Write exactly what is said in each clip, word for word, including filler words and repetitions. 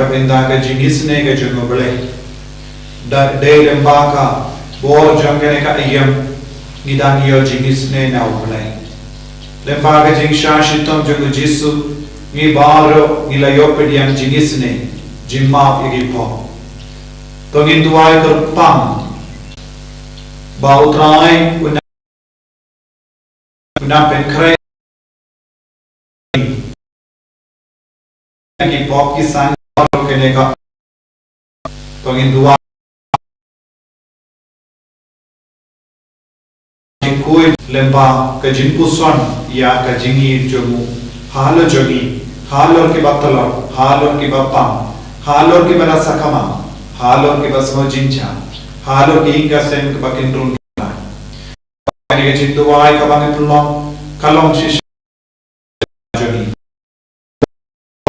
Ka pynda ka jingisynei ka jong U Blei. Da dei lyngba ka bor jong kane ka aïom ngi dang ïoh jingisynei na U Blei. Lyngba ka jingshah shitom jong U Jisu ngi baroh ngi la ïoh pdiang jingisynei, jingmap ïa ki pop. To ngin duwai kyrpang ba U Trai un nang, un nang pynkhreh ki pop ki san baroh kane ka. To ngin duwai. Jingkhuid lyngba ka jingpuson ïa ka jingïeit jong U halor jong ngi, halor kiba tlot, halor kiba pang, halor kiba da sakma, halor kiba sngew jynjar, halor ki ïing ka sem kiba kin rung. Kane ka jingduwai kaba ngi pynlong ka long shisha jong ngi.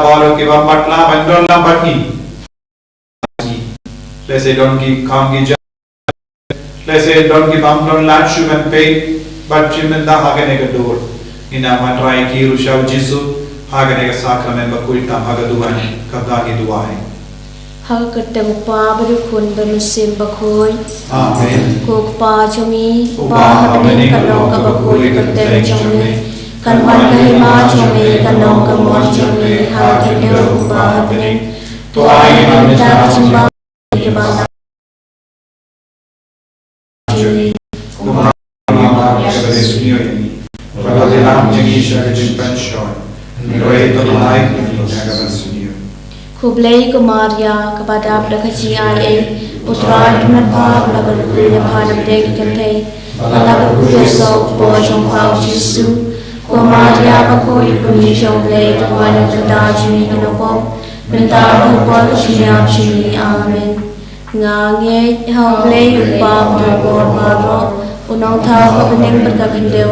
Baroh kiba matlah ban don lang bad ngi. Lehse don ki kam ki jam, lehse don ki bym don lad shuh ban peit bad shim bynta ha kane ka dur. Ngin nang wanrah ïa ki ruh sha U Jisu ha kane ka sakramen bakhuid tam, ha ka duwai, kaba ngi duwai. Ha ka kyrteng U Kpa bad U Khun bad U Mynsiem Bakhuid. Amen. Ko Kpa jong ngi, Uba ha bneng, kan long kaba khuid ka kyrteng jong me. Kan wan ka hima jong me, kan long ka mon jong me ha ka khyndew jong U Kpa ha bneng. To ai ïa ngi mynta ka jingbam jong ngi, kumba Khublei ko Maria, kaba dap da ka jingaiei, U Trai u don bad pha, pha la kyrkhu ïa pha na pdeng ki kynthei, bad la kyrkhu ïa u saw u kpoh jong pha u Jisu. Ko Maria bakhuid, i kmie jong U Blei, to wanrah ïa ngi mynta jong ngi ki nongpop, mynta bad ha ka por ka jingïap jong ngi. Amen. Nga ngeit ha U Blei U Kpa Uba Donbor Baroh, U Nongthaw ka bneng bad ka khyndew,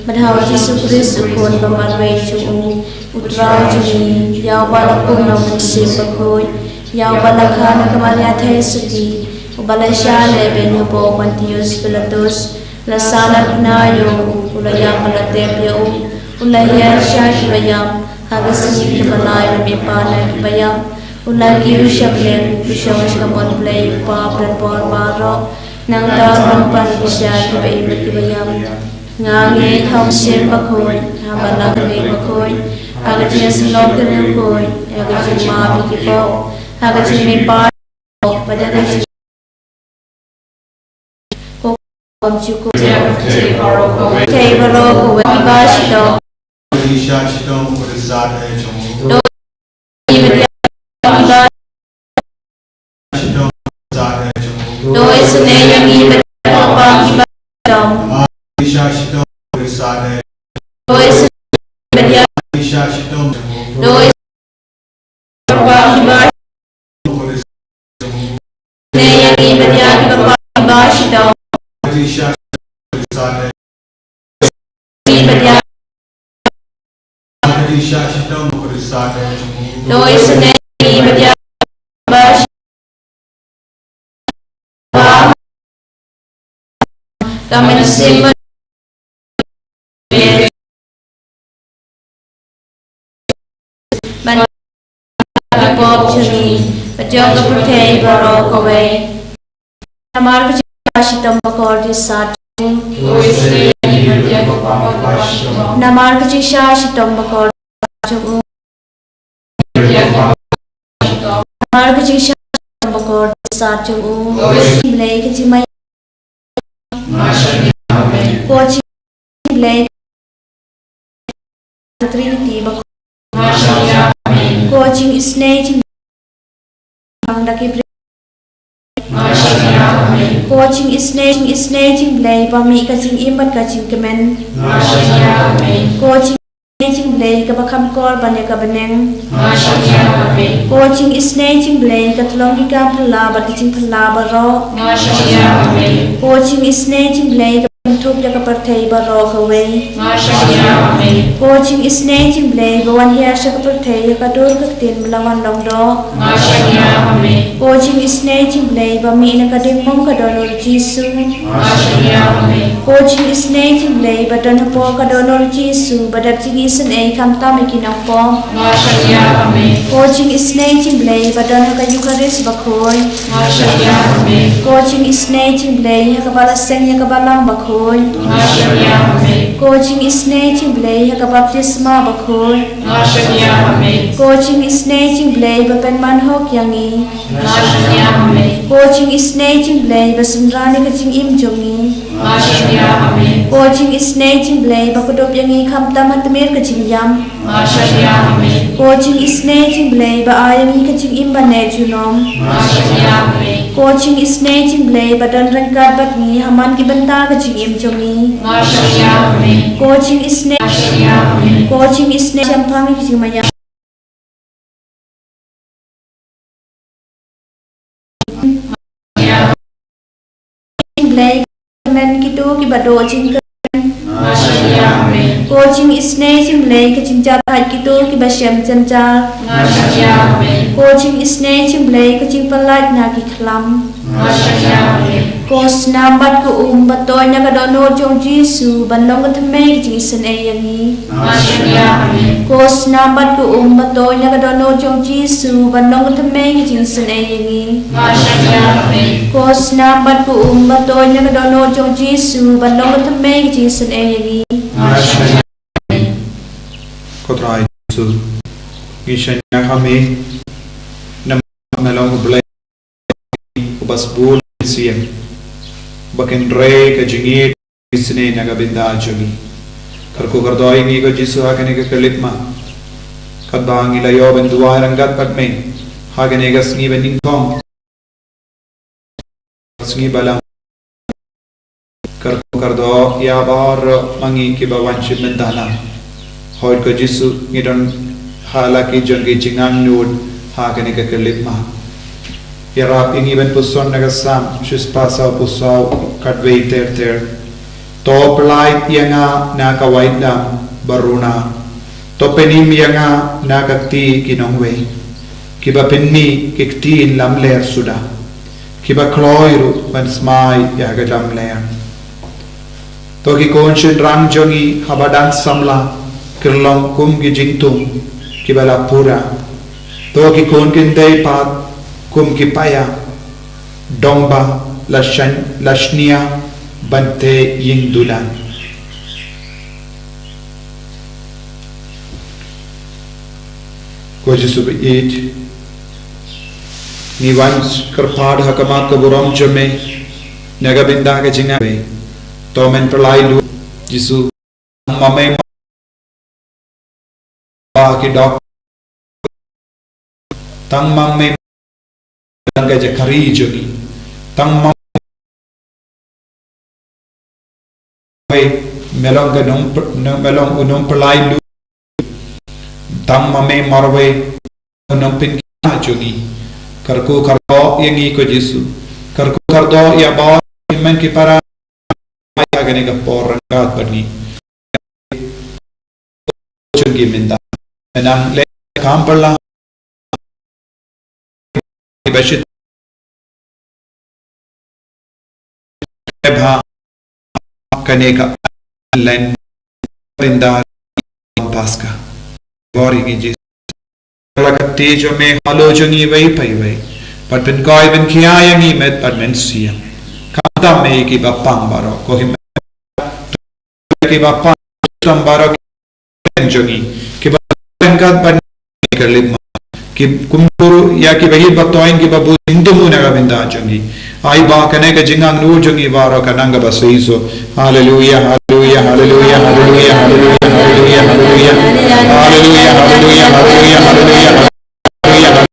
bad ha U Jisu Khrist U Khun ba marwei jong U, U Trai jong ngi, ïa Uba la kum na U Mynsiem Bakhuid, ïa Uba la kha na ka Maria Theisotti, Uba la shah lehbeiñ hapoh Pontius Pilatus, la sah na ka bnai ïa U, U la ïap bad la tep ïa U, U la hiar sha kiba ïap, ha ka sngi kaba lai U la mihpat na kiba ïap, U la kiew sha bneng, U shong sha ka mon U Blei U Kpa Uba Donbor Baroh, nangta Un wan ban bishar ïa kiba im bad kiba ïap. Nga ngeit ha U Mynsiem Bakhuid, ha ka Balang Katolik bakhuid, ha ka jingïasyllok ki riewkhuid, ha ka jingmap ïa ki pop, ha ka jingmihpat, bad ha ka jing Ko Kpa, ïa pyrthei baroh kawei. Pyrthei baroh kawei. Ba shitom. Ba shitom. To isynei ïa ngi bad ïa ki ba shitom. To isynei bad ïa, to isynei bad ïa ki ba shitom. To isynei bad ïa ki ba shitom. Ka mynsiem ban ki pop jong ngi, bad jong ka pyrthei baroh kawei. Namar ka jingshisha shitom bakordit sat jong U. Namar ka jingshisha shitom bakordit sat jong U. Namar ka jingshisha shitom bakordit sat jong U. Blei ka jingmai. Ko Jingblei Trinity ba. Ko jingisynei jing, da ki briew. Ko jingisynei, jingisynei jingblei ba mih ka jingim bad ka jingkmen. Ko jing Isynei jingblei kaba kham kor ban ïa ka bneng. Ko jingisynei jingblei ka tlong ki kam phylla bad ki jingphylla baroh. Ko jingisynei jingblei kaba thup ïa ka pyrthei baroh kawei. Nga shaniah ha me. Ko jingisynei jong U Blei ba wan hiar sha ka pyrthei ha ka dur ka ktien ba la wan long doh. Nga shaniah ha me. Ko jingisynei jong U Blei ba mih na ka diengmong ka dohnud Jisu. Nga shaniah ha me. Ko jingisynei jong U Blei ba don hapoh ka dohnud Jisu ba dap jingisynei khamtam ïa ki nongpop. Nga shaniah ha me. Ko jingisynei jong U Blei ba don ha ka Eukharist bakhuid. Nga shaniah ha me. Ko jingisynei jong U Blei ha kaba la seng ïa ka balang bakhuid. Nga shaniah ha me. Ko jingisynei jong U Blei ha ka baptisma bakhuid. Nga shaniah ha me. Ko jingisynei jong U Blei ba pynman hok ïa ngi. Nga shaniah ha me. Ko jingisynei jong U Blei ba synran ïa ka jingim jong ngi. Nga shaniah ha me. Ko jingisynei jong U Blei ba kdup ïa ngi khamtam ha tmier ka jingïap. Nga shaniah ha me. Ko jingisynei jong U Blei ba ai ïa ngi ka jingim ba neh junom. Nga shaniah ha me. Ko jingisynei jong U Blei ba don ryngkat bad ngi ha man ki bynta ka jingim jong ngi. Nga shaniah ha me. Ko jingisynei. Nga shaniah ha me. Ko jingisynei shemphang ïa ki jingmaïan. Blei, men kito kiba duh jingkyrmen. Nga shaniah ha me. Ko jingisynei jong U Blei ka jingjahait kito kiba shem jynjar. Nga shaniah ha me. Ko jingisynei jong U Blei ka jingpyllait na ki khlam. Nga shaniah ha me. Ko snam bad ko um ba toiñ na ka dohnud jong U Jisu ban long ka thymmei ka jingisynei ïa ngi. Nga shaniah ha me. Ko snam bad ko um ba toiñ na ka dohnud jong U Jisu ban long ka thymmei ka jingisynei ïa ngi. Nga shaniah ha me. Ko snam bad ko um ba toiñ na ka dohnud jong U Jisu ban long ka thymmei ka jingisynei ïa ngi. Nga shaniah ha me. Ko Trai Jisu, ngi shaniah ha me namar me long U Blei uba sbun siem, ba kynrei ka jingïeit isynei na ka bynta jong ngi. Kyrkhu kyrdoh ïa ngi ko Jisu ha kane ka khyllipmat, katba ngi la ïoh ban duwai ryngkat bad me ha kane ka sngi ba nyngkong, sngi ba la Kyrkhu kyrdoh ïa baroh ma ngi kiba wan shim bynta na. Hooid ko Jisu, ngi don ha la ki jong ki jingangnud ha kane ka khyllipmat. Ïarap ïa ngi ban puson na ka Salm shispah sawphew saw, khatwei ter ter. To pyllait ïa nga na ka waitlam ba runa. To pynim ïa nga na ka kti ki nongwei, kiba pynmih ki ktien lamler suda, kiba kloi ruh ban smai ïa ka lamler. To ki khun shynrang jong ngi haba dang samla, kin long kum ki jingthung kiba la pura. To ki khun kin dei pat kum ki paia, dong ba la shan-, la shnia ban theh ïing dulan. Ko Jisu ba ïeit, ngi wan kyrpad ha khmat ka burom jong me na ka bynta ka jingngeit. To men pyllait lut Jisu, ma me ba ki dok. Tang ma me, tang ka jakari jong ngi. Tang ma me, me long ka nong, nong, me long u nongpyllait lut. Tang ma me marwei u nongpynkhiah jong ngi. Kyrkhu kyrdoh ïa ngi ko Jisu. Kyrkhu kyrdoh ïa baroh ki hynmen ki para ha kane ka por ryngkat bad ngi. Jong ki mynta. Mynta leh kam pyrla. Ki ba shit. Bha kane ka len rinda Paska. Bor ïa ngi Jisu. La ka kti jong me halor jong ngi iwei pa iwei. Bad pynkhiah, pynkhiah ïa ngi met bad mynsiem. Khamtam ïa ki ba pang baroh. Ko him ïa ki ba pang baroh. Jong ngi ki ba ryngkat bad ngi ka lip ma. Ki kumjuh ïa ki ba ïeit ba toiñ ki ba bun jingthmu na ka bynta jong ngi. Ai ba kane ka jingangnud jong ngi baroh kan nang kaba seisoh. Haleluya, haleluya, haleluya, haleluya, haleluya, haleluya, haleluya. Haleluya, haleluya, haleluya, haleluya, haleluya. Haleluya.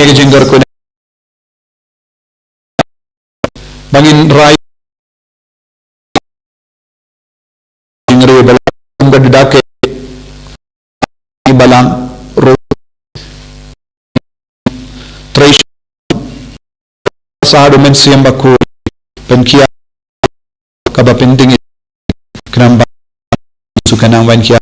ki jingkyrkhu ba ngin rai jingkyrkhu ba la kum ka duda ke i balang ro trai sa du men siam ba ku penkia kaba penting i kram ba su kanang wan kia.